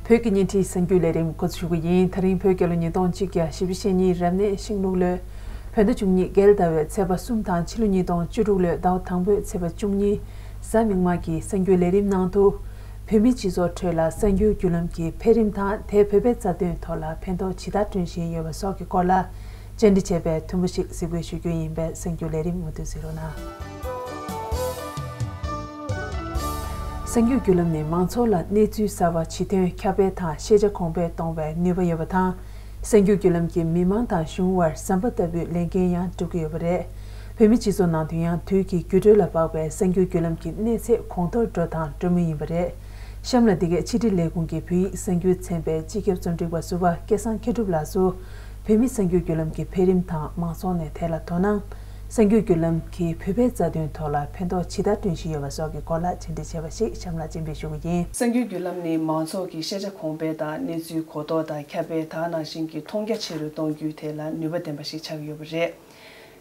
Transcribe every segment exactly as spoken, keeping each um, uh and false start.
བོད་ཀྱི་བརྙན་འཕྲིན་གསར་འགྱུར་ལས་རིམ་འགོ་འཛུགས་ཞུ་གི་ཡིན། ད་རིང་བོད་རྒྱལ་ལོ་ཉིས་སྟོང་གཅིག་བརྒྱ་བཞི་བཅུ་ཞེ་གཉིས་རབ་གནས་ཤིང་ལུག་ལོའི་བོད་ཟླ་བཅུ་གཉིས་རྒྱལ་ཟླ་བའི་ཚེས་པ་གསུམ་དང་ཕྱི་ལོ་ཉིས་སྟོང་བཅུ་དྲུག་ལོའི་ཟླ་བ་དང་པོའི་ཚེས་པ་བཅུ་གཉིས་གཟའ་མིག་དམར་གྱི་གསར་འགྱུར་ལས་རིམ་ནང་དུ། བོད་མིའི་སྤྱི་ཚོགས་ཁྲོད་ལ་གསར་འགྱུར་བརྒྱུད་ལམ་གྱི་འཕེལ་རིམ་དང་དེས་བོད་པའི་རྩ་དོན་ཐོག་ལ་ཕན་ཐོགས་ཇི་ལྟར་བསྐྲུན་བཞིན་ཡོད་པ་སོགས་ཀྱི་སྐོར་ལ་བཅར་འདྲི་བྱས་པའི་ཐུང་ངུ་ཞིག་གཟིགས་འབུལ་ཞུ་རྒྱུ་ཡིན་པས་གསར་འགྱུར་ལས་རིམ་མུ་མཐུད་གཟིགས་རོགས་གནང་། གསར་འགྱུར་བརྒྱུད་ལམ་ནི་མང་ཚོགས་ལ་གནས་ཚུལ་གསར་པ་ཇི་ཐོན་ཁྱབ་སྤེལ་དང་ཤེས་བྱ་གོང་འཕེལ་གཏོང་བའི་ནུས་པ་ཡོད་པ་དང་། གསར་འགྱུར་བརྒྱུད་ལམ་གྱིས་མི་མང་དང་གཞུང་དབར་ཟམ་པ་ལྟ་བུའི་ལས་འགན་ཡང་སྒྲུབ་ཀྱི་ཡོད་པ་རེད། བོད་མིའི་སྤྱི་ཚོགས་ནང་དུ་ཡང་དུས་ཀྱི་འགྱུར་འགྲོས་ལ་དཔག་པའི་གསར་འགྱུར་བརྒྱུད་ལམ་གྱི་གནས་ཚད་གོང་མཐོར་འགྲོ་དང་འགྲོ་མུས་ཡིན་པ་རེད། གཤམ་ལ་འདི་གའི་ཕྱི་དྲིལ་ལས་ཁུངས་ཀྱི་བོད་ཡིག་གསར་འགྱུར་ཚན་པའི་སྤྱི་ཁྱབ་རྩོམ་སྒྲིག་པ་ཟུར་པ་སྐལ་བཟང་མཁས་གྲུབ་ལགས་སུ། བོད་མིའི་གསར་འགྱུར་བརྒྱུད་ལམ་གྱི་འཕེལ་རིམ་དང་མང་ཚོགས་ནས་དེ་ལ་དོ་སྣང་། གསར་འགྱུར་བརྒྱུད་ལམ་གྱིས་བོད་པའི་རྩ་དོན་ཐོག་ལ་ཕན་ཐོགས་ཇི་ལྟར་བསྐྲུན་བཞིན་ཡོད་པ་སོགས་ཀྱི་སྐོར་ལ་བཅར་འདྲི་བྱས་པ་ཞིག་གཤམ་ལ་སྤྱན་འབུལ་ཞུ་གི་ཡིན། གསར་འགྱུར་བརྒྱུད་ལམ་ནི་མང་ཚོགས་ཀྱི་ཤེས་བྱ་གོང་འཕེལ་དང་གནས་ཚུལ་གོ་རྟོགས་དང་ཁྱབ་སྤེལ་དེ་ནང་བཞིན་གྱི་མཐོང་རྒྱ་ཆེ་རུ་གཏོང་རྒྱུའི་ཐད་ལ་ནུས་པ་ལྡན་པ་ཞིག་ཆགས་ཀྱི་ཡོད་པ་རེད།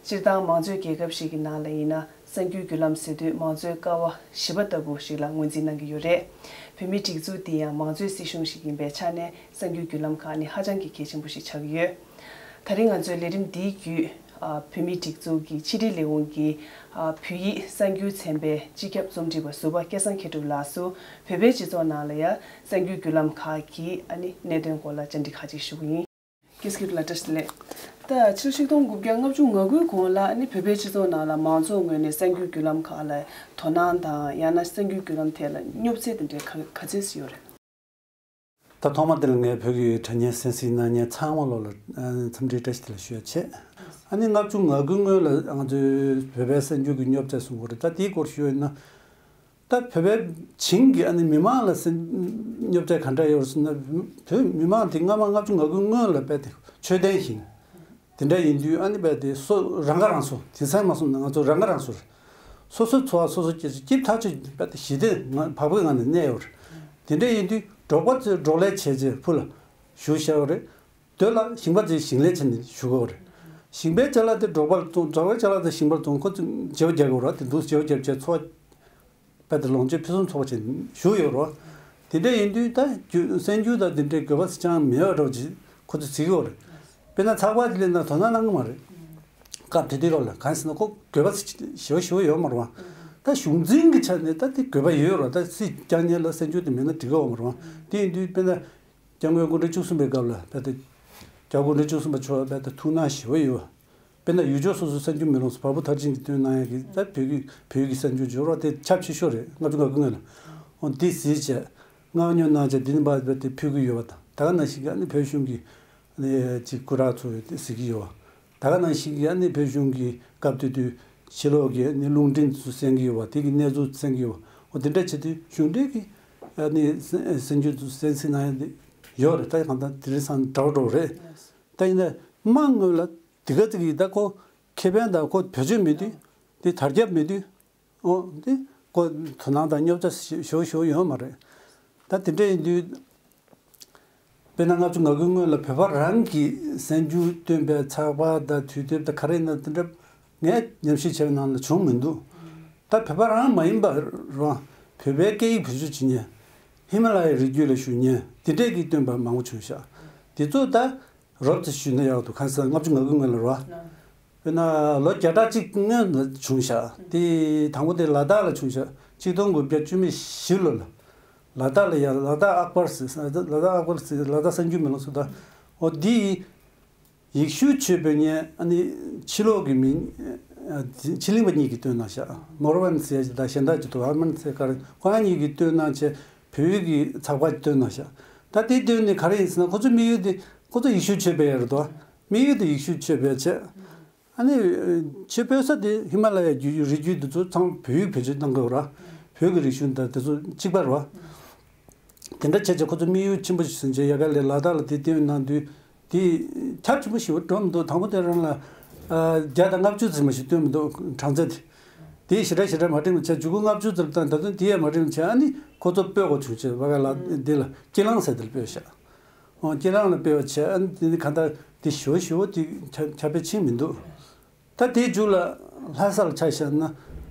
སྤྱིར་བཏང་མང་གཙོའི་རྒྱལ་ཁབ་ཞིག་གི་ནང་ལ་ཡིན་ན། གསར་འགྱུར་བརྒྱུད་ལམ་ཟེར་དུས་མང་གཙོའི་ཀ་བ་བཞི་པ་ལྟ་བུ་ཞིག་ལ་ངོས་འཛིན་གནང་གི་ཡོད་རེད། བོད་མིའི་སྒྲིག་འཛུགས་འདི་ཡང་མང་གཙོའི་སྲིད་གཞུང་ཞིག་ཡིན་པའི་ཆ་ནས་གསར་འགྱུར་བརྒྱུད་ལམ་ཁག་ནི་ཧ་ཅང་གི་གལ་ཆེན་པོ་ཞིག་ཆགས་ཀྱི་ཡོད། ད་རིང་ང་ཚོའི་ལས་རིམ་འདིའི་བརྒྱུད། ཨ། བོད་མིའི་སྒྲིག་འཛུགས་ཀྱི་ཕྱི་དྲིལ་ལས་ཁུངས་ཀྱི། ཨ། བོད་ཡིག་གསར་འགྱུར་ཚན་པའི་སྤྱི་ཁྱབ་རྩོམ་སྒྲིག་པ་ཟུར་པ་སྐལ་བཟང་མཁས་གྲུབ་ལགས་སུ། བོད་པའི་སྤྱི་ཚོགས་ནང་ལ་ཡང་གསར་འགྱུར་བརྒྱུད་ལམ་ཁག་གི་ཨ་ནི་གནད་དོན་སྐོར་ལ་བཅར་འདྲི་ཁག་ཅིག་ཞུ་གི་ཡིན། སྐྱེས་སྐྱེས་ལ་བཀྲ་ཤིས་བདེ་ལེགས། ད་ཕྱི་ལོ་ཆིག་སྟོང་དགུ་བརྒྱ་ལྔ་བཅུ་ང་དགུའི་གོང་ལ་ནི་བོད་པའི་སྤྱི་ཚོགས་ནང་ལ་མང་ཚོགས་ངོས་ནས་གསར་འགྱུར་བརྒྱུད་ལམ་ཁག་ལ་དོ་སྣང་དང་ཡང་ན་གསར་འགྱུར་བརྒྱུད་ལམ་ཐད་ལ་སྙོབ་ཚད་དེ་འདྲའི་ག་ག་ཚད་ཅིག་ཡོད་རེད། ད་ཐོག་མ་དེ་ལ་ངས་བོད་ཀྱི་དྲ་བརྙན་གསན་གཟིགས་གནང་མཁན་ཚང་མ་ལོ་ལ་འཚམས་འདྲི་བཀྲ་ཤིས་བདེ་ལེགས་ཞུ་ཡ་བྱེད། ཨ་ནི་ལྔ་བཅུ་ང་དགུའི་སྔོན་ལ་ང་ཚོའི་བོད་པའི་གསར་འགྱུར་གྱི་སྙོབ་ཚད་གསུང་གི་རེད། ད་དེའི་སྐོར་ཞུ་ཡ་ཡིན་ན། ད་བོད་པའི་བྱིངས་ཀྱི་ཨ་ནི་མི་མང་ལ་སེམས་སྙོབ་བྱ་ག་འདྲ་ཡོད་ཟེར་ན། བོད་མི་མང་དེ་སྔ་མ་ལྔ་བཅུ་ང་དགུའི་སྔོན་ལ་རྦད་དེ་ཆོས་ལྡན་ཞིང་། དེ་འདྲ་ཡིན་དུས་ཨ་ནི་རྦད་དེ་སོ་རང་ཁ་རང་གསོ། དེང་སང་མ་སོང་ན་ང་ཚོ་རང་ཁ་རང་གསོ་རེད། སོ་སོའི་འཚོ་བ་སོ་སོ་སྐྱེལ་ཆེད་སྐྱིད་ཐག་ཆོད་རྦད་དེ་ཞི་བདེ་ངང་བག་ཕེབས་ངང་ནས་གནས་ཡོད་རེད། དེ་འདྲ་ཡིན་དུས་འབྲོག་པ་ཚོས་འབྲོག་ལས་བྱས་རྗེས་ཕུ་ལ་བཞུགས་བཞག་ཡོད་རེད། སྡོད་ལ་ཞིང་པ་ཚོས་ཞིང་ལས་བྱས་ནས་བཞུགས་ཡོད་རེད། ཞིང་པའི་ཅ་ལག་དེ་འབྲོག་པར་བཙོང་། འབྲོག་པའི་ཅ་ལག་དེ་ཞིང་པར་བཙོང་། ཁོ་ཚོས་བརྗེ་པོ་རྒྱག་གི་ཡོད་རེད། དེ་འདུག་བརྗེ་པོ་བརྒྱབ་བྱས་འཚོ་བ་རྦད་དེ་ལོངས་སྤྱོད་ཕུན་སུམ་ཚོགས་པ་བྱས་བཞུགས་ཡོད་རེད། དེ་འདྲ་ཡིན་དུས་ད་རྒྱུ་གསར་འགྱུར་དང་དེ་འདྲའི་དགོས་པ་ཅང་མེད་པ་འདྲ་བོ་ཅིག་ཁོ་ཚོས་བརྩི་གི་ཡོད་རེད། དཔེར་ན་ཚགས་པར་དེ་ལས་ན་དོ་སྣང་གནང་གི་མ་རེད། སྐབས་དེ་དུས་ལོག་ལ་གང་ཟེར་ན་ཁོ་དགོས་པ་ཞེ་པོ་ཞེ་པོ་ཡོད་མ་རེད་པ། ད་གཞུང་འཛིན་གྱི་ཆ་ནས་ད་དེ་དགོས་པ་ཡོད་རེད། ད་སྲིད་སྐྱོང་མཁན་ལ་གསར་འགྱུར་དེ་མེད་ན་འགྲིག་གི་ཡོད་མ་རེད་པ། དེ་ཡིན་དུས་དཔེར་ན། སྐྱབས་མགོན་སྐུ་ཕྲེང་བཅུ་གསུམ་པའི་སྐབས་ལ་རྦད་དེ། སྐྱབས་མགོན་སྐུ་ཕྲེང་བཅུ་གསུམ་པ་མཆོག་རྦད་དེ་ཐུགས་སྣང་ཞེ་པོ་ཡོད། དཔེར་ན་ཡུལ་ཕྱོགས་སོ་སོའི་གསར་འགྱུར་མེ་ལོང་སུ་བ་སྤུ་ཐར་ཕྱིན་གྱིས་བཏོན་གནང་ཡག་གི་ད་བོད་ཀྱི་བོད་ཡིག་གི་གསར་འགྱུར་འབྱོར་བ་དེ་ཁྱབ་ཆེ་ཤོས་རེད། ལྔ་བཅུ་ང་དགུ་སྔོན་ལ། འོ་འདི་གཟིགས་བྱས། མངའ་བ་བསྙུང་གནང་བྱས་འདི་ནི་མ་རྦད་དེ་ཕུལ་གྱི་ཡོད་པ་དང་། ད་ག་ནང་བཞིན་གྱི་ཨ་ནི་བོད་གཞུང་གི་ཨ་ནི་ཅིག་སྐུ་དྲག་ཚོ་ཡོད་དེ་གཟིགས་ཀྱི་ཡོད་པ། ད་ག་ནང་བཞིན་གྱི་ཨ་ནི་བོད་གཞུང་གི་སྐབས་དེ་དུས་ཕྱི་ལོགས་ཀྱི་ཨ་ནི་རླུང་འཕྲིན་ཚོ་གསན་གྱི་ཡོད་པ། དེ་གི་གནས་ཚུལ་གསན་གྱི་ཡོད་པ། འོ་དེ་འདྲ་བྱེད་དུས་གཞུང་འབྲེལ་གྱི་ཨ་ནི་གསན་གསན་རྒྱུ་ཚོ་གསན་གཟིགས་གནང་ཡ་དེ་ཡོད་རེད། ད་གང་ལྟར་དེ་རིང་སང་འདྲ་བོ་འདྲ་བོ་རེད། ད་ཡིན་ན་མང་སྔོན་ལ་དེ་ག་ཙིག་གི་ད་ཁོ་ཁེ་ཕན་དང་ཁོ་བེད་སྤྱོད་མེད་དུས། དེ་དར་ཁྱབ་མེད་དུས། འོ་དེ་ཁོ་དོ་སྣང་དང་སྙོབ་བྱ་ཞེ་པོ་ཞེ་པོ་ཡོད་མ་རེད། ད་དེ་འདྲ་ཡིན་དུས། དཔེར་ན་ལྔ་བཅུ་ང་དགུའི་སྔོན་ལ་བོད་པ་རང་གིས་གསར་འགྱུར་བཏོན་པའི་ཚགས་པར་དང་དུས་དེབ་དང་ག་རེ་ཡིན་ན་དེ་འདྲ་ངས་ཉམས་ཞིབ་བྱས་པའི་ནང་ལ་བྱུང་མི་འདུག་ད་བོད་པ་རང་མ་ཡིན་པ་རང་བོད་པའི་སྐད་ཡིག་བེད་སྤྱོད་བྱེད་མཁན། ཧི་མ་ལ་ཡའི་རི་རྒྱུད་ལ་བཞུགས་མཁན་དེ་འདྲས་ཀྱིས་བཏོན་པ་མང་པོ་བྱུང་ཤག་དེ་ཚོ་ད་རོབ་ཙམ་ཞུས་ན་ཡག་འདུག་གང་ཟེར་ན་ལྔ་བཅུ་ང་དགུའི་སྔོན་ལ་རེད་པ། དཔེར་ན་ལོ་བརྒྱ་ཕྲག་གཅིག་སྔོན་ལ་བྱུང་ཤག་དེ་དང་པོ་དེ་ལ་དྭགས་ལ་བྱུང་ཤག་གཅིག་སྟོང་དགུ་བརྒྱ་བཅུ་མེད་བཞི་ལོ་ལ། ལ་དྭགས་ལ་ཡ་ལ་དྭགས་ཨག་པར་ཟེར། ལ་དྭགས་ཨག་པར་ཟེར། ལ་དྭགས་གསར་འགྱུར་མེ་ལོང་ཟེར། ད་འོ་འདི་ཡིག་ཤུལ་ཆོས་པའི་ཉན་ཨ་ནི་ཕྱི་ལོགས་ཀྱི་མི། ཕྱི་གླིང་པ་གཉིས་ཀྱིས་བཏོན་གནང་ཤག་མོར་ཝན་ཟེར་ཡ་ཞིག་དང་གཞན་དག་ཅིག་འདུག་ཨར་མན་ཟེར་ག་རེ། ཁོ་རང་གཉིས་ཀྱིས་བཏོན་གནང་བྱས་བོད་ཡིག་གི་ཚགས་པར་ཅིག་བཏོན་གནང་ཤག་ད་དེ་བཏོན་ནས་ག་རེ་ཡིན་ཟེར་ན་ཁོ་ཚོའི་དམིགས་ཡུལ་དེ་ཁོ་ཚོ་ཡིག་ཤུལ་ཆོས་པའི་ཡ་རེད་དོ། དམིགས་ཡུལ་དེ་ཡིག་ཤུལ་ཆོས་པའི་བྱས། ཨ་ནི་ཆོས་པའི་ས་དེ་ཧི་མ་ལ་ཡའི་རྒྱུད་རི་རྒྱུད་དེ་ཚོ་ཚང་བོད་ཡིག་བེད་སྤྱོད་གནང་གི་ཡོད་ར། བོད་ཀྱི་རིག་གཞུང་དང་དེ་ཚོ་གཅིག་པ་རེད་བ། དེ་འདྲ་བྱས་བྱས་ཁོ་ཚོ་དམིགས་ཡུལ་ཆེན་པོ་ཞིག་བཟུང་བྱས་ཡ་ག་ལས་ལ་དྭགས་ལ་དེ་བཏོན་གནང་དུས་དེ་ཁྱབ་ཆེན་པོ་ཞིག་འགྲོ་མི་འདུག་དང་པོ་དེ་རང་ལ་བརྒྱ་དང་ལྔ་བཅུ་ཙམ་ཞིག་བཏོན་མི་འདུག་གྲངས་ཚད་དེ། དེ་ཞེ་དྲག་ཞེ་དྲག་མ་འགྲིག་པ་བྱས་བྱུང་། དགུ་ལྔ་བཅུ་ཙམ་དང་ད་དུང་དེ་ཡང་མ་འགྲིག་པ་བྱས། ཨ་ནི་ཁོ་ཚོ་སྤོ་དགོས་བྱུང་བྱས་བ་ག་ལ་འདི་ལ་སྐྱིད་ལང་ཟེར་དེ་ལ་སྤོས་ཤག་འོ་སྐྱིད་ལང་ལ་སྤེལ་བ་བྱས། ཨ་ནི་དེ་ནི་གང་ལྟར་དེ་ཞོ་ཞོ་དེ་ཁྱབ་ཁྱབ་སྤེལ་ཕྱིན་མི་འདུག་ད་དེའི་མཇུག་ལ་ལྷ་ས་ལ་ཆ་བཞག་ན་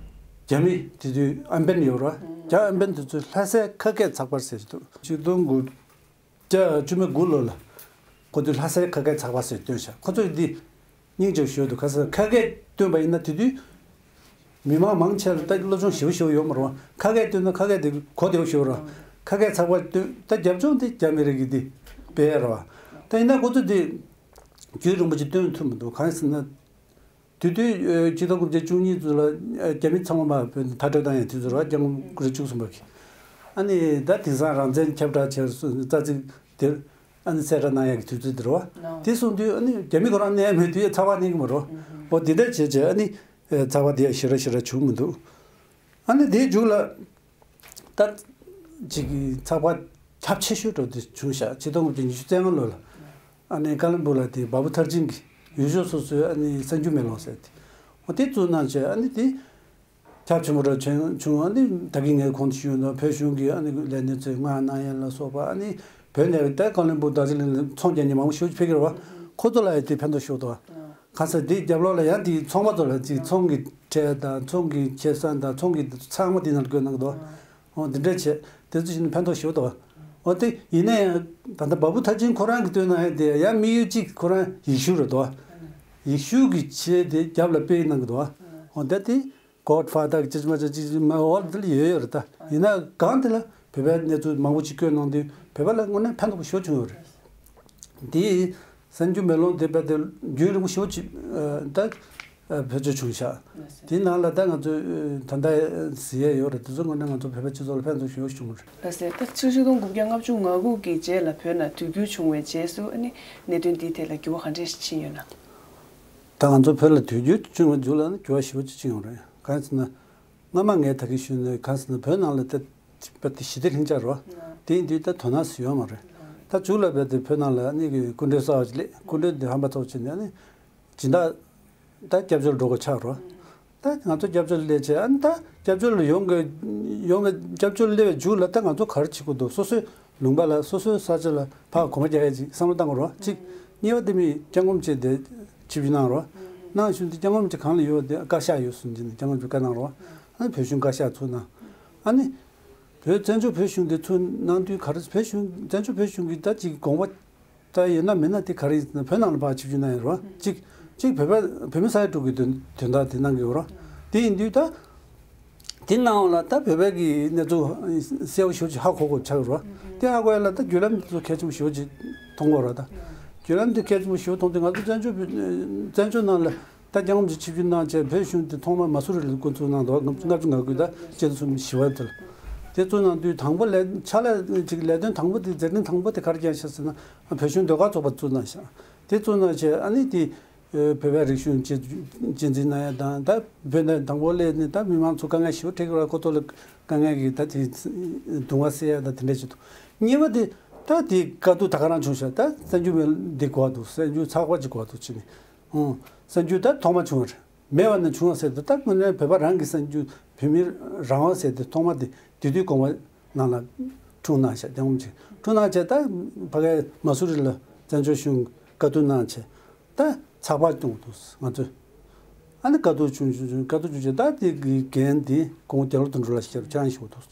རྒྱ་མི་དེ་དུས་ཨམ་བན་ཡོད་ར། རྒྱ་ཨམ་བན་དེ་ཚོས་ལྷ་སའི་ཁ་སྐད་ཚགས་པར་ཟེར་གྱི་འདུག་གཅིག་སྟོང་དགུ་ བརྒྱ་དང་བཅུ་མེད་དགུ་ལོ་ལ་ཁོ་ཚོས་ལྷ་སའི་ཁ་སྐད་ཚགས་པར་ཟེར་བཏོན་ཤག་ཁོ་ཚོས་འདི་སྙིང་རྗེ་པོ་ཞིག་འདུག་ག་ས་ཁ་སྐད་བཏོན་པ་ཡིན་ན་དེ་དུས་མི་མང་མང་ཆེ་ལ་ད་སློབ་སྦྱོང་ཞེ་པོ་ཞེ་པོ་ཡོད་མ་རེད་བ། ཁ་སྐད་བཏོན་ན་ཁ་སྐད་དེ་གོ་བདེ་པོ་ཞིག་རེད་བ། ཁ་སྐད་ཚགས་པར་བཏོན་ད་རྒྱབ་ལྗོངས་དེ་རྒྱ་མི་རིགས་ཀྱི་དེ་སྤེལ་ཡ་རེད་བ། ད་ཡིན་ན་ཁོ་ཚོས་དེ་རྒྱུན་རིང་པོ་ཅིག་བཏོན་ཐུབ་མི་འདུག་གང་ཡིན་ཟེར་ན། དེ་དུས་ཨ་ཆིག་སྟོང་དགུ་བརྒྱ་བཅུ་གཉིས་ཙམ་ལ་ཨ་རྒྱ་མི་ཚང་མ་མར་བོད་ནས་མཐའ་སྐྲོད་བཏང་ཡ་དུས་ཚོད་རེད་བ། སྐྱབས་མགོན་སྐུ་ཕྲེང་བཅུ་གསུམ་པ་གིས། ཨ་ནི་ད་དེང་སང་རང་བཙན་ཁྱབ་བསྒྲགས་བྱས་སོང་རྩ་ཚིག་དེར་ཨ་ནི་གསལ་བསྒྲགས་གནང་ཡ་གི་དུས་ཚོད་དེ་རེད་བ། དེ་སོང་དུས་ཨ་ནི་རྒྱ་མི་ཁོ་རང་གནས་མེད་དུས་ཚགས་པར་གནས་ཀྱི་མ་རེད་བ། འོ་དེ་འདྲ་བྱས་བྱས་ཨ་ནི་ཨ་ཚགས་པར་དེ་ཡ་ཞེ་དྲག་ཞེ་དྲག་བྱུང་མི་འདུག་ཨ་ནི་དེའི་མཇུག་ལ། ད་ཅིག་གི་ཚགས་པར་ཁྱབ་ཆེ་ཤོས་འགྲོ་དེ་བྱུང་ཤག་ཆིག་སྟོང་དགུ་བརྒྱ་ཉི་ཤུ་རྩ་ལྔ་ལོ་ལ། ཨ་ནི་ཀ་ལོན་སྦུག་ལ་དེ་བ་བུ་ཐར་ཅིན་གྱི་ཡུལ་ཤོག་སོ་སོའི་ཨ་ནི་གསར་འགྱུར་མེ་ལོང་ཟེར་དེ། འོ་དེ་བཙུགས་གནང་བྱས་ཨ་ནི་དེ་ཁྱབ་ཆེན་པོ་འགྲོ་བྱུང་བྱུང་། ཨ་ནི་ད་གིན་ངས་གོང་དུ་ཞུས་ནོ་བོད་གཞུང་གི་ཨ་ནི་ལས་སྣེ་ཚོས་མངགས་གནང་ཡ་ལ་སོགས་པ་ཨ་ནི་བོད་ནས་ད་ཀ་ལོན་སྦུག་རྡོ་རྗེ་གླིང་ལ་ཚོང་རྒྱག་མཁན་མང་པོ་ཞེ་པོ་ཅིག་ཕེབས་ཀྱི་རེད་བ། ཁོ་ཚོ་ལ་ཡ་དེ་ཕན་ཐོགས་ཤོར་འདུག་བ། གང་ཟེར་དེའི་རྒྱབ་ལོགས་ལ་ཡང་དེའི་ཚོང་པ་ཚོ་ལ་ཅིག་ཚོང་གི་ཁྲལ་དང་ཚོང་གི་ཁེ་བཟང་དང་ཚོང་གི་ཚང་མ་དེའི་ནང་ལ་བཀོད་གནང་གི་འདུག་འོ་འདི་འདྲ་བྱས་དེ་ཚོ་བྱས་ནས་ཕན་ཐོགས་ཞེ་པོ་འདུག་འོ་དེ་ཡིན་ན་ཡང་ད་ལྟ་བ་བུ་ཐར་ཅིན་ཁོ་རང་གིས་བཏོན་གནང་ཡ་དེ་ཡང་དམིགས་ཡུལ་གཅིག་ཁོ་རང་ཡེ་ཤུ་རེད་འདུག་ཡེ་ཤུ་གི་ཆེད་དེ་རྒྱབ་ལ་སྤེལ་གནང་གི་འདུག་འོ་ད་དེ་གོ་ཕ་ད་ཅི་ཅི་མ་ཅི་ཅི་ཅི་མ་འོ་དེ་ལ་ཡོད་ཡོད་རེད། ད་ཡིན་ན་གང་དེ་ལ་བོད་པའི་གནས་ཚུལ་མང་པོ་ཅིག་བཀོད་གནང་དུས་བོད་པ་ལ་དངོས་གནས་ཕན་ཐོགས་པོ་ཞེ་པོ་བྱུང་ཡོད་རེད། དེ་གསར་འགྱུར་མེ་ལོང་དེ་རྦད་དེ་རྒྱུན་རིང་པོ་ཞེ་པོ་ཅིག་ཨ་ད་ཨ་བེད་སྤྱོད་བྱུང་ཤག་དེའི་ནང་ལ་ད་ང་ཚོས་ཨ་ད་ལྟ་གཟིགས་ཡས་ཡོད་རེད། དེ་ཚོ་དངོས་གནས་ང་ཚོ་བོད་པའི་སྤྱི་ཚོགས་ལ་ཕན་ཐོགས་ཞེ་པོ་བྱུང་རེད། ལགས་སེ། ད་ཕྱི་ལོ་ཆིག་སྟོང་དགུ་བརྒྱ་ལྔ་བཅུ་ང་དགུ་གི་རྗེས་ལ་བོད་ནང་དུས་འགྱུར་བྱུང་བའི་རྗེས་སུ་ཨ་ནི་གནད་དོན་འདིའི་ཐད་ལ་འགྱུར་བ་ག་འདྲས་ཕྱིན་ཡོད་ན། ད་ང་ཚོ་བོད་ལ་དུས་འགྱུར་བྱུང་བའི་མཇུག་ལ་ནི་འགྱུར་བ་ཞེ་པོ་ཅིག་ཕྱིན་ཡོད་རེད། གང་ཡིན་ཟེར་ན། སྔ་མ་ངས་ད་གིན་ཞུས་ནས་གང་ཟེར་ན་བོད་ནང་ལ་ད་ད་ཞི་བདེ་ལྷིང་འཇགས་རོ། དེ་ཡིན་དུས་ད་དོ་སྣང་ཟེར་ཡོད་མ་རེད། ད་མཇུག་ལ་བས་དེ་བོད་ནང་ལ་ནི་གི་སྐུ་མགྲོན་གསར་བ་ཅིག་སླེབས། སྐུ་མགྲོན་དེ་ཧམ་པ་ཚོགས་ཆེ་ནས་ནི་སྦྱིན་བདག་ད་སྐྱབས་བཅོལ་འགྲོ་དགོས་ཆགས་རོ། ད་ང་ཚོ་སྐྱབས་བཅོལ་སླེབས་བྱས་ཨ་ནི་ད་སྐྱབས་བཅོལ་ལ་ཡོང་གི་ཡོང་གི་སྐྱབས་བཅོལ་སླེབས་པའི་མཇུག་ལ་ད་ང་ཚོ་ག་རེ་བྱེད་དགོས་འདུག་སོ་སོའི་ལུང་པ་ལ་སོ་སོའི་ས་ཆ་ལ་ཕར་གོམ་པ་རྒྱག་ཡ་ཅིག་བསམ་བློ་བཏང་དགོས་རོ་གཅིག་གཉིས་པ་དེ་མི་སྐྱབས་མགོན་ཆེ་དེ་ཆིབས་བསྒྱུར་གནང་རོགས། གནང་བཞིན་དུ་སྐྱབས་མགོན་ཆེ་གང་ལ་ཡོད་དེ་བཀའ་ཤག་ཡོད་གསུངས་ཀྱིན་སྐྱབས་མགོན་ཆེ་བཀའ་གནང་རོགས། ཨ་ནི་བོད་གཞུང་བཀའ་ཤག་ཚུར་གནང་། ཨ་ནི་བོད་བཙན་བྱོལ་བོད་གཞུང་དེ་ཚུར་གནང་དུས་ག་རེ་བོད་གཞུང་བཙན་བྱོལ་བོད་གཞུང་གི་ད་ཅིག་དགོངས་པ་ད་ཡོད་ན་མེད་ན་དེ་ག་རེ་ཡིན་ཟེར་ན་བོད་ནང་ལ་ཕར་ཆིབས་བསྒྱུར་གནང་ཡོད་རོགས། གཅིག་གཅིག་བོད་པ་བོད་མི་ས་ཡ་དྲུག་གི་དོན་དོན་དག་དེ་གནང་གི་ཡོད་རོགས། དེ་ཡིན་དུས་ད། དེ་ནང་ལ་ད་བོད་པའི་གི་གནས་ཚུལ་གསལ་པོ་ཞེ་པོ་ཅིག་ཧ་གོ་དགོས་ཆགས་ཡོད་རེད། དེ་ཧ་གོ་ཡ་ལ་ད་བརྒྱུད་ལམ་དེ་ཚོ་གལ་ཆེན་པོ་ཞེ་པོ་ཅིག་མཐོང་དགོས་རེད་ད། བརྒྱུད་ལམ་དེ་གལ་ཆེན་པོ་ཞེ་པོ་མཐོང་དུས་ང་ཚོ་བཙན་བྱོལ་བཙན་བྱོལ་ནང་ལ་ད་རྒྱལ་ཁམས་ཀྱི་ཆིབས་བསྒྱུར་གནང་བྱས་བོད་གཞུང་དེ་ཐོག་མར་མ་སུ་རི་ལ་འགོ་བཙུགས་གནང་འདུག་ལྔ་བཅུ་ང་དགུ་ད་སྤྱི་ཟླ་གསུམ་བཞི་པ་དེ་ལ། དེ་བཙུགས་གནང་དུས་དང་པོ་ལས་ཕྱག་ལས་ཅིག་ལས་དོན་དང་པོ་དེ་མཛད་རིམ་དང་པོ་དེ་ག་རེ་བསྐྱངས་ཤག་ཟེར་ན་བོད་གཞུང་ཟློས་གར་ཚོགས་པ་བཙུགས་གནང་ཤག་དེ་བཙུགས་གནང་བྱས་ཨ་ནི་དེ། བོད་པའི་རིག་གཞུང་གཅེས་གཅེས་འཛིན་གནང་ཡ་དང་ད་བོད་ནས་དང་པོ་སླེབས་ནས་ད་མི་མང་ཚོ་དཀའ་ངལ་ཞེ་པོ་འཕྲད་ཀྱི་རེད། ཁོ་ཚོ་ལ་དཀའ་ངལ་གྱི་ད་དེ་གདུང་བ་སེལ་ཡ་ད་དེ་འདྲ་ཞིག་འདུག་གཉིས་པ་དེ་ད་དེ་དཀའ་སྡུག་ད་ག་རང་བྱུང་ཤག་ད་གསར་འགྱུར་མེད་འདི་དགོས་འདུག་གསར་འགྱུར་ཚགས་པར་ཅིག་དགོས་འདུག་ཅེས་ནས་ཨང་གསར་འགྱུར་ད་ཐོག་མ་བྱུང་བ་རེད། མེད་པ་ནས་བྱུང་བ་ཟེར་དུས་ད་དངོས་གནས་བོད་པ་རང་གི་གསར་འགྱུར་བོད་མིའི་རང་དབང་ཟེར་དེ་ཐོག་མ་དེ་དེ་དུས་གོང་མ་ནང་ལ་འཁྲུངས་གནང་ཤག་རྒྱལ་ཁམས་ཅིག་འཁྲུངས་གནང་བྱས་ད་ཕ་གའི་མ་སུ་རི་ལ་བཙན་བྱོལ་གཞུང་བཀའ་བསྡུར་གནང་བྱས། ད་ཚགས་པར་བཏོན་འདུག་ང་ཚོས། ཨ་ནི་བཀའ་བསྡུར་བྱུང་བྱུང་བྱུང་བཀའ་བསྡུར་བྱུང་བྱས་ད་དེ་གི་འགན་དེ་སྐུ་ངོ་རྒྱ་ལོ་དོན་གྲུབ་ལགས་ཞེས་བྱ་ཞིག་འདུག་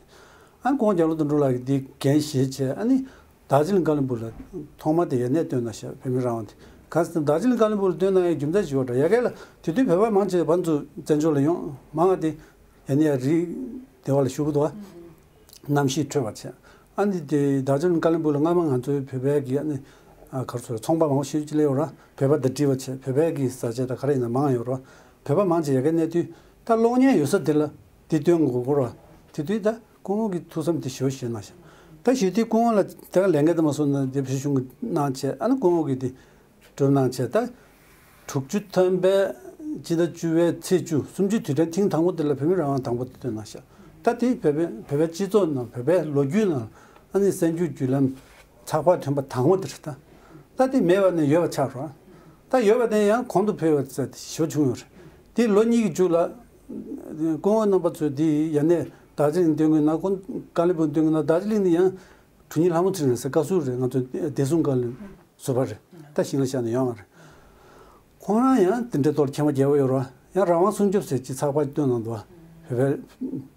ཨ་ནི་སྐུ་ངོ་རྒྱ་ལོ་དོན་གྲུབ་ལགས་ཀྱིས་དེ་འགན་བཞེས་བྱས་ཨ་ནི་རྡོ་རྗེ་གླིང་ཀ་ལོན་སྦུག་ལ་ཐོག་མ་དེ་ཡ་ནས་བཏོན་གནང་ཤག་བོད་མི་རང་དབང་དེ་ག་ཟེར་ན་རྡོ་རྗེ་གླིང་ཀ་ལོན་སྦུག་ལ་བཏོན་གནང་ཡའི་རྒྱུ་མཚན་ཞིག་ཡོད་འདྲ་ཡ་གི་ལ་དེ་དུས་བོད་པ་མང་ཆེ་བ་ཚོ་བཙན་བྱོལ་ལ་ཡོང་མང་བ་དེ་ཡ་ནས་ཡ་རི་སྡེ་བ་ལ་བཞུགས་འདུག་བ། གནམ་གཤིས་འཕྲོད་པ་བྱས། ཨ་ནི་དེ་རྡོ་རྗེ་གླིང་ཀ་ལོན་སྦུག་ལ་སྔ་མ་ང་ཚོའི་བོད་པའི་གི་ཨ་ནི་ཨ་ག་རེ་ཟེར་ཚོང་པ་མང་པོ་ཞིག་ཅིག་སླེབས་ཡོད་ར། བོད་པ་དང་འདྲིས་པ་བྱས་བོད་པའི་གི་བཟའ་ཆས་དང་ག་རེ་ཡིན་ན་མང་ཡོད་ར། བོད་པ་མང་ཆེ་ཡ་གི་གནས་དུས་ད་གློག་བརྙན་ཡོད་ས་དེ་ལ་དེ་སྟོན་དགོས་གོ་ར། དེ་དུས་ད་སྐུ་ངོ་གི་ཐུགས་བསམ་དེ་ཞེ་པོ་ཞིག་གནང་ཤག་ད་ཞུ་དུས་སྐུ་ངོ་ལ་དེ་ག་ལས་འགན་དེ་མ་སོང་ན་དེ་བོད་གཞུང་གི་གནང་བྱས་ཨ་ནི་སྐུ་ངོ་གི་དེ། གྲུབ་གནང་བྱས་ད། དྲུག་ཅུ་ཐམ་པའི་སྤྱི་ཟླ་བཅུ་པའི་ཚེས་བཅུ་གསུམ་བཅུའི་དུས་དྲན་ཐེངས་དང་པོ་དེ་ལ་བོད་མི་རང་དབང་དང་པོ་དེ་བཏོན་གནང་ཤག་ད་དེ་བོད་པའི་བོད་པའི་སྤྱི་ཚོགས་ནང་བོད་པའི་ལོ་རྒྱུས་ནང་ཨ་ནི་གསར་འགྱུར་བརྒྱུད་ལམ་ཚགས་པར་ཐོན་པ་དང་པོ་དེ་རེད་ད། ད་དེ་མེད་པ་ནས་ཡོད་པ་ཆགས་རོགས། ད་ཡོད་པ་དེ་ཡང་གོང་དུ་འཕེལ་བ་ཟེར་དེ་ཞོ་བྱུང་ཡོད་རེད། དེ་ལོ་གཉིས་ཀྱི་མཇུག་ལ། སྐུ་ངོ་རྣམ་པ་ཚོས་དེ་ཡ་ནས་རྡོ་རྗེ་གླིང་སྟོན་གྱི་ན་ཀ་ལོན་སྦུག་སྟོན་གྱི་ན་རྡོ་རྗེ་གླིང་ནས་ཡང་། གྲུ་གཉིས་ལྷ་མོ་ཚེ་རིང་ཟེར་བཀའ་ཟུར་རེད། ང་ཚོ་བདེ་སྲུང་བཀའ་བློན་ཟུར་པ་རེད། ད་ཞིང་ལ་བཞག་ནས་ཡོང་བ་རེད། ཁོང་རང་ཡང་དེ་འདྲའི་ཐོག་མཁྱེན་པ་རྒྱལ་པོ་ཡོད་རེད་བ། ཡང་རང་དབང་སྲུང་སྐྱོབ་ཟེར་ཅིག་ཚགས་པར་བཏོན་གནང་འདུག་བ། བོད་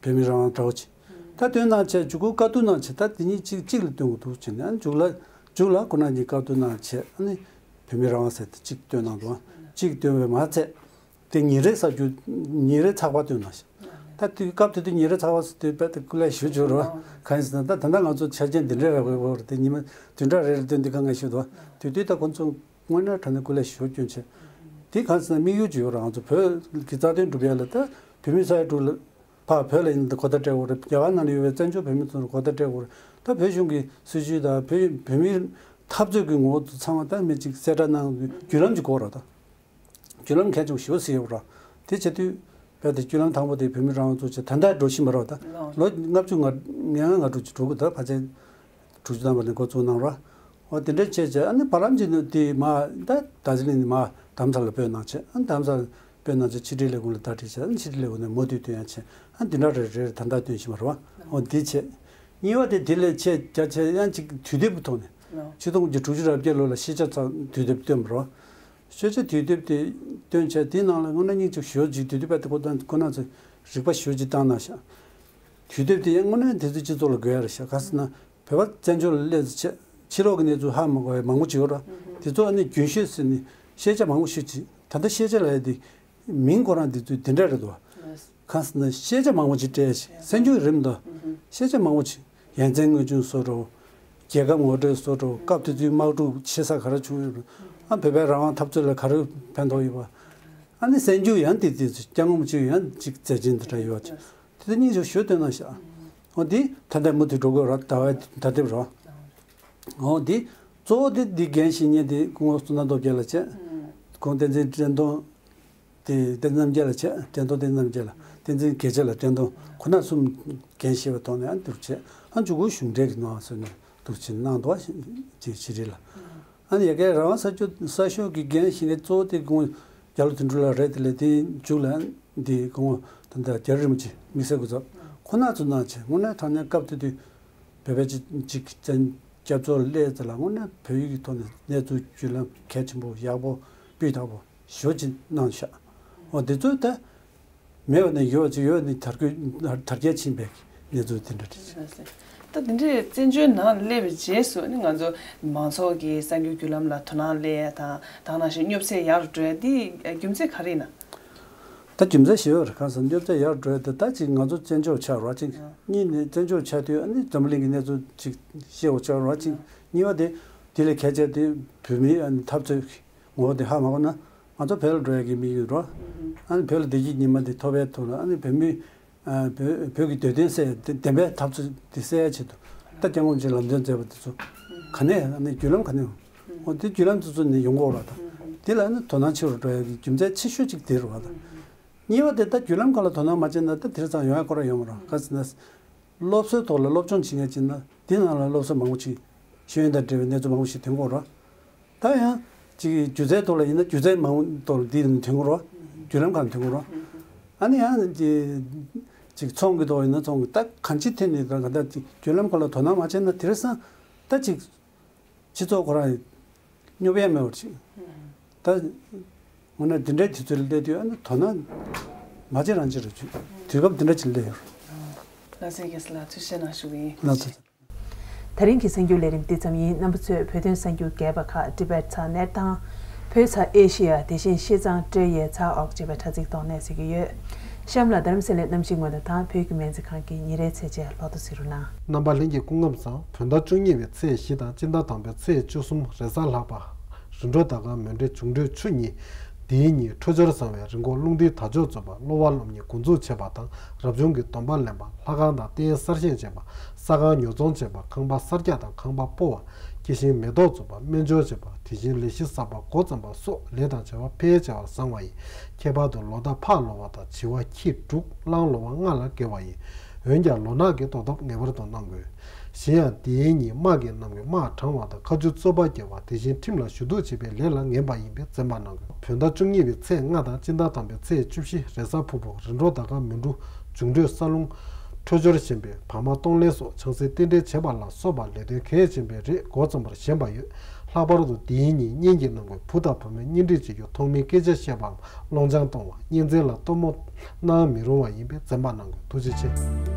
པའི་བོད་མི་རང་དབང་འདྲ་བོ་ཅིག་ད་བཏོན་གནང་བྱས་མཇུག་གུ་བཀའ་བསྡུར་གནང་བྱས་ད་དེ་གཉིས་གཅིག་གཅིག་ལ་བཏོན་དགོས་འདུག་བྱས་ནས་ཨ་མཇུག་ལ་ མཇུག་ལ་ཁོ་རང་གཉིས་བཀའ་བསྡུར་གནང་བྱས། ཨ་ནི་བོད་མིའི་རང་དབང་ཟེར་དེ་གཅིག་བཏོན་གནང་འདུག་གཅིག་བཏོན་པས་མ་ཚད། དེ་ཉིན་རེའི་གསར་འགྱུར་ཉིན་རེའི་ཚགས་པར་བཏོན་གནང་ཤག་ད་དེ་སྐབས་དེ་དུས་ཉིན་རེའི་ཚགས་པར་ཟེར་དུས་དཔེ་དེ་སྐུ་ལས་ཞེ་པོ་ཅིག་རེད་བ། གང་ཡིན་ཟེར་ན། ད་ད་ལྟ་ང་ཚོ་ཆ་རྐྱེན་འདི་འདྲ་རེད་བ། དེ་ཉི་མ་བདུན་ཕྲག་རེ་རེ་བཏོན་དུས་དཀའ་ངལ་ཞིག་འདུག་དེ་དུས་ད་ཁོ་ཚོ་དངོས་གནས་དྲང་གནས་སྐུ་ལས་ཞེ་པོ་བསྐྱོན་བྱས། དེ་གང་ཟེར་ན་དམིགས་ཡུལ་ཅིག་ཡོད་རེད། ང་ཚོ་བོད་ཀྱི་རྩ་དོན་སྒྲུབ་ཡ་ལ། ད་བོད་མི་ས་ཡ་དྲུག་ལ་ཕར་བོད་ལ་ཡིན་ན་གོ་བརྡ་སྤྲད་དགོས་རེད། རྒྱ་གར་ནང་ལ་ཡོད་པའི་བཙན་བྱོལ་བོད་མི་ཚོར་གོ་བརྡ་སྤྲད་དགོས་རེད། ད་བོད་གཞུང་གི་སྲིད་བྱུས་དང་བོད་བོད་མིའི་འཐབ་རྩོད་ཀྱི་ངོ་བོ་ཚང་མ་ད་མི་གཅིག་གསལ་བསྒྲགས་གནང་རྒྱུ་ལམ་གཅིག་དགོས་རེད། ད་བརྒྱུད་ལམ་གལ་ཆེན་པོ་ཞེ་པོ་ཟིག་ཡོད་རེད། དེ་བྱེད་དུས་རྦད་དེ་བརྒྱུད་ལམ་དང་པོ་དེ་བོད་མིའི་རང་དབང་ཚོགས་ཆེན་ད་ལྟ་འགྲོ་བཞིན་པ་རེད། ད་ལོ་ལོ་ལྔ་བཅུ་ང་ལྔ་ལྔ་དྲུག་ཅིག་འགྲོ་གི། ད་ཕལ་ཆེར་དྲུག་ཅུ་ཐམ་པ་ནས་འགོ་བཙུགས་གནང་རོགས། འོ་དེ་འདྲ་བྱས་བྱས། ཨ་ནི་བར་ལམ་གྱི་ནི་དེ་མ་ད་རྡ་རྗེ་གླིང་ནས་མ་རྡ་རམ་ས་ལ་སྤོས་གནང་བྱས། ཨ་ནི་རྡ་རམ་ས་ལ་སྤོས་གནང་བྱས་ཕྱི་དྲིལ་ལས་ཁུངས་ལ་བརྡ་སྤྲད་བྱས། ཨ་ནི་ཕྱི་དྲིལ་ལས་ཁུངས་ནས་མུ་མཐུད་བཏོན་ཡ་བྱས། ཨ་ནི་བདུན་ཕྲག་རེ་རེར་ད་ལྟ་བཏོན་བཞིན་པ་རེད་བ། འོ་དེ་བྱས། གཉིས་པ་དེ་དེ་ལས་ཆེ་རྒྱ་ཆེ་ཡང་ཅིག་དུས་དེབ་ཀྱི་ཐོག་ནས་ཆིག་སྟོང་དགུ་བརྒྱ་དྲུག་ཅུ་རེ་བརྒྱད་ལོ་ལ་ཤེས་བྱ་ཚགས་དུས་དེབ་བཏོན་པ་རེད་བ། ཤེས་བྱ་དུས་དེབ་དེ་བཏོན་བྱས། དེའི་ནང་ལ་དངོས་གནས་སྙིང་རྗེ་ཞེ་པོ་ཅིག་དུས་དེབ་པ་དེ་ཁོ་ད་ཁོ་རང་ཚོས་རིག་པ་ཞེ་པོ་ཅིག་བཏང་གནང་ཤག་དུས་དེབ་དེ་ཡང་དངོས་གནས་དེ་ཚོའི་སྤྱི་ཚོགས་ལ་དགོས་ཡ་རེད་ཤག་ག་ཟེར་ན། བོད་པ་བཙན་བྱོལ་ལ་སླེབས་ཚར་བྱས་ཕྱི་ལོགས་ཀྱི་གནས་ཚུལ་ཧ་མ་གོ་བའི་མང་པོ་ཅིག་ཡོད་རེད། དེ་ཚོ་ཨ་ནི་རྒྱུན་ཤེས་ཟེར་ནས་ཤེས་བྱ་མང་པོ་ཞིག་ཅིག་ད་ལྟ་ཤེས་བྱ་ལབ་ཡ་དེ་མིང་ཁོ་རང་དེ་ཚོ་དེ་འདྲ་རེད་འདུག་གང་ཟེར་ན་ཤེས་བྱ་མང་པོ་ཅིག་སྤྲད་ཅིག་གསར་འགྱུར་རིམ་དང་ཤེས་བྱ་མང་པོ་ཅིག་ཡ་མཚན་དངོས་བྱུང་བཟོ་འདྲ་བོ། རྒྱལ་ཁབ་ངོ་སྤྲོད་བཟོ་འདྲ་བོ། སྐབས་དེ་དུས་དམག་འཁྲུག་ཆེ་ས་ག་རེ་བྱུང་ཡོད་པ། ཨ་བོད་པའི་རང་དབང་འཐབ་རྩོད་ལ་ག་རེ་ཕན་ཐོགས་ཡོད་པ། ཨ་ནི་གསར་འགྱུར་ཡང་དེ་དེ་ཚོ་སྐྱབས་མགོན་ཆེན་ཡང་ཅིག་མཛད་རྗེས་འདི་འདྲ་ཡོད་ཅིག་དེ་དུས་སྙིང་རྗེ་ཞེ་པོ་བཏོན་གནང་ཤག་འོ་འདི་ད་ལྟ་མུ་མཐུད་འགྲོ་དགོས་རེད། ཟླ་བའི་ཟླ་དེབ་རེད། འོ་འདི་གཙོ་བོ་དེ་འདི་འགན་བཞེས་མཁན་དེ་སྐུ་ངོ་བསོད་ནམས་སྟོབས་རྒྱལ་ལགས་བྱས། ཁོང་བསྟན་འཛིན་བཀྲས་མཐོང་དེ་བསྟན་འཛིན་རྣམ་རྒྱལ་ལགས་བྱས། བཀྲས་མཐོང་བསྟན་འཛིན་རྣམ་རྒྱལ་ལགས། བསྟན་འཛིན་དགེ་ཆེ་ལགས། བཀྲས་མཐོང་། ཁོ་ན་གསུམ་འགན་བཞེས་པའི་ཐོག་ནས་ཨ་འདུག་བྱས། ཨ་མཇུག་གུ་གཞུང་འབྲེལ་གྱི་ནང་སོ་ནས་འདུག་བྱས་གནང་འདུག་བ། ཅིག་ཕྱི་དྲིལ་ལ། ཨ་ནི་ཡ་གའི་རང་དབང་གསར་འགྱུར་གསར་ཤོག་གི་འགན་བཞེས་མཁན་གཙོ་བོ་དེ་སྐུ་ངོ་རྒྱ་ལོ་དོན་གྲུབ་ལགས་རེད། དེ་ལས་དེའི་མཇུག་ལ་འདི་སྐུ་ངོ་ད་ལྟ་རྒྱ་རི་རིན་པོ་ཆེ་དམིགས་བསལ་སྐུ་ཚབ་ཁོ་ན་ཚོ་གནང་བྱས། དངོས་གནས་དྲང་གནས་སྐབས་དེ་དུས་བོད་པའི་སྤྱི་སྤྱི་སྐྱབས་བཅོལ་སླེབས་ཚེ་ལ་དངོས་གནས་བོད་ཡིག་གི་ཐོག་ནས་གནས་ཚུལ་བརྒྱུད་ལམ་གལ་ཆེན་པོ་ཡག་པོ་སྤུས་དག་པོ་ཞེ་པོ་ཅིག་གནང་ཤག་འོ་དེ་ཚོ་ད་མེད་པ་ནས་ཡོད་ཅིག་ཡོད་ནས་དར་རྒྱས་དར་རྒྱས་ཕྱིན་པའི་གནས་ཚུལ་དེ་འདྲ་རེད། ད་དེ་འདྲའི་བཙན་བྱོལ་ནང་སླེབས་པའི་རྗེས་སུ་ནི་ང་ཚོ་མང་ཚོགས་ཀྱི་གསར་འགྱུར་བརྒྱུད་ལམ་ལ་དོ་སྣང་སླེབས་ཡ་དང་། དེ་ནང་བཞིན་སྙོབ་ཚད་ཡར་འགྲོ་ཡ་དེ་རྒྱུ་མཚན་ག་རེ་ཡིན་ན། ད་རྒྱུ་མཚན་ཞེ་པོ་རེད། གང་ཟེར་སྙོབ་ཚད་ཡར་འགྲོ་ཡ་དེ་ད་ཅིག་ང་ཚོ་བཙན་བྱོལ་ཆགས་རོགས་ཅིག་གཉིས་ནས་བཙན་བྱོལ་ཆགས་དུས་ཨ་ནི་འཛམ་བུ་གླིང་གི་གནས་ཚུལ་ཅིག་ཤེས་དགོས་ཆགས་རོགས་ཅིག་གཉིས་པ་དེ་དེ་ལས་གལ་ཆེ་དེ་བོད་མིའི་ཨ་ནི་འཐབ་རྩོད་ངོ་བོ་དེ་ཧ་མ་གོ་ན། ང་ཚོ་བོད་ལ་འགྲོ་ཡ་གི་དམིགས་ཡུལ་རོ། ཨ་ནི་བོད་ལ་བདེ་སྐྱིད་ཉི་མ་དེ་ཐོབ་པའི་ཐོག་ལ། ཨ་ནི་བོད་མི་ཨ་བོད་བོད་ཀྱི་འདོད་དོན་གསལ་བདེན་པའི་འཐབ་རྩོད་དེ་གསལ་ཡ་ཆེད་དུ་ད་སྐྱབས་མགོན་རིན་པོ་ཆེས་ལམ་སྟོན་མཛད་པ་དེ་ཚོ་ག་ནས། ཨ་ནི་བརྒྱུད་ལམ་ག་ནས། འོ་དེ་བརྒྱུད་ལམ་དེ་ཚོ་ནས་ཡོང་གི་ཡོད་རེད། ད་དེ་ལ་ཨ་ནི་དོ་སྣང་ཆེ་རུ་འགྲོ་ཡ་གི་རྒྱུ་མཚན་ཆེ་ཤོས་གཅིག་དེ་རེད་པ། ད་གཉིས་པ་དེ་ད་བརྒྱུད་ལམ་ཁག་ལ་དོ་སྣང་མ་བྱས་ན་ད་དེང་སང་ཡོང་ཡ་ཁོ་རང་ཡོང་མ་རེད། ག་ཟེར་ན། སློབ་གསོའི་ཐོག་ལ་སློབ་སྦྱོང་བྱེད་མཁན་ཅིག་ན་དེ་ནང་ལ་སློབ་གསོ་མང་པོ་ཞིག་ཤེས་ཡོན་དང་འབྲེལ་བའི་གནས་ཚུལ་མང་པོ་ཞིག་ཐོན་གྱི་ཡོད་རེད། ད་ཡང་ཅིག་སྒྱུ་རྩལ་ཐོག་ལ་ཡིན་ན་སྒྱུ་རྩལ་མང་པོ་ཐོག་ལ་འདི་ཐོན་གྱི་རེད། བརྒྱུད་ལམ་ཁག་ཐོན་གྱི་རེད། ཨ་ནི་ཡང་ཅིག་ཅིག་ཚོང་གི་ཐོག་ཡིན་ན་ཚོང་གི། ད་གང་ཅི་ཐད་ནས་ད་ག་ད་ཅིག་བརྒྱུད་ལམ་ཁག་ལ་དོ་སྣང་མ་བྱས་ན་དེང་སང་ད་ཅིག་སྤྱི་ཚོགས་ཁོ་རང་སྙོབ་ཡ་མེད་པ་ཅིག་ད་དངོས་གནས་འདི་འདྲའི་དུས་ཚོད་ལ་སླེབས་དུས་ཨ་ནི་དོ་སྣང་མ་བྱེད་རང་བྱེད་རེད། དུས་སྐབས་འདི་འདྲ་ཅིག་སླེབས་ཡོད་རེད། ལགས་སོ། རྒན་ལགས་ཐུགས་རྗེ་ཆེ་གནང་ཞུ་གི་ཡིན། ལགས་སོ། ད་རིང་གི་གསར་འགྱུར་ལས་རིམ་འདི་ཙམ་ཡིན། རྣམ་པ་ཚོས་བོད་དོན་གསར་འགྱུར་རྒྱས་པ་ཁག་ཊི་བེཊ་ཚགས་ནེཊ་དང་། བོད་ཚ་ཨེ་ཤེ་ཡ། དེ་བཞིན་ཤིས་ཙང་ཀྲོའུ་ཡའི་ཚགས་འོག་ཅེས་པའི་དྲ་ཚིགས་ཐོག་གནས་སྡོད་ཀྱི་ཡོད། གཤམ་ལ་རྡ་རམ་ས་ལའི་གནམ་གཤིས་སྔོན་བརྡ་དང་བོད་ཀྱི་སྨན་རྩིས་ཁང་གི་ཉིན་རེའི་ཚེས་བཅད་ལོ་ཐོ་གཟིགས་རོགས་གནང་། རྣམ་པ་ལྷན་རྒྱས་སྐུ་ཁམས་བཟང་། བོད་ཟླ་བཅུ་གཉིས་པའི་ཚེས་བཞི་དང་སྤྱི་ཟླ་དང་པོའི་ཚེས་བཅུ་གསུམ་རེས་གཟའ་ལྷག་པ། རིམ་གྲོ་ཟླ་སྐར་མུན་སྤྲེལ་འབྱུང་འཕྲོད་ཆུ་གཉིས། འདིའི་ཉིན་འཕྲོད་སྦྱོར་བཟང་བའི་རི་མགོ་རླུང་རྟའི་དར་ལྕོག་རྩོད་པ། གློ་བ་སློབ་གཉེར་འགོ་འཛུགས་བྱེད་པ་དང་། རབ་བྱུང་གི་སྡོམ་པ་ལེན་པ། ལྷ་ཁང་དང་རྟེན་གསར་བཞེངས་བྱེད་པ། ས་ཁང་ཉོ་ཚོང་བྱེད་པ། ཁང་པ་གསར་རྒྱག་དང་ཁང་པ་སྤོ་བ། སྐྱེ་ཤིང་མེ་ཏོག་བཙུགས་པ། སྨན་སྦྱོར་བྱེད་པ། དེ་བཞིན་ལས་གཞི་གསར་པ་འགོ་བརྩམས་པ་སོགས་ལས་དང་བྱ་བ་ཕལ་ཆེ་བ་བཟང་བ་ཡིན། ཁྱད་པར་དུ་ལོ་ཟླ་ཕག་ལོ་བ་དང་བྱི་བ་ཁྱི་འབྲུག་གླང་ལོ་བ་ལྔ་ལ་དགེ་བ་ཡིན། འོན་ཀྱང་ལོ་ནག་གི་གདོང་གཏམ་ངེས་པར་དུ་གནང་དགོས། གཞན་ཡང་འདིའི་ཉིན་དམག་གི་རྣམ་ངོས་དམག་དྲང་བ་དང་། མཁའ་སྤྱོད་རྩོད་པ་རྒྱག་པ། དེ་བཞིན་ཁྲིམས་ལ་ཞུ་གཏུག་བྱེད་པའི་ལས་ལ་ངན་པ་ཡིན་པས་འཛེམ་པ་གནང་དགོས། བོད་ཟླ་བཅུ་གཉིས་པའི་ཚེས་ལྔ་དང་སྤྱི་ཟླ་དང་པོའི་ཚེས་བཅུ་བཞི་རེས་གཟའ་ཕུར་བུ། རིམ་གྲོ་ཟླ་སྐར་མུན་སྤྲུལ་འབྱུང་འཕྲོད་ས་རླུང་འཕྲོད་སྦྱོར་ཞན་པས་བག་མ་གཏོང་ལེན་སོགས་ཆང་སའི་རྟེན་འབྲེལ་བྱེད་པ་ལ་སོགས་པ་ལས་དོན་གལ་ཆེན་པོའི་རིགས་འགོ་རྩོམ་པར་ཞན་པ་ཡོད། ལྷག་པར་དུ་འདིའི་ཉིན་གཉེན་གྱི་རྣམ་ངོས་བུ་དང་བུ་མོའི་གཉེན་སྒྲིག་བྱེད་རྒྱུ། ཐོག་མའི་སྐད་ཆ་བཤད་པའམ་སློང་ཆང་གཏོང་བ། གཉེན་ཚན་ལ་སྟོན་མོ་གནང་མི་རུང་བ་ཡིན་པས་འཛེམ་པ་གནང་དགོས། ཐུགས་རྗེ་ཆེ།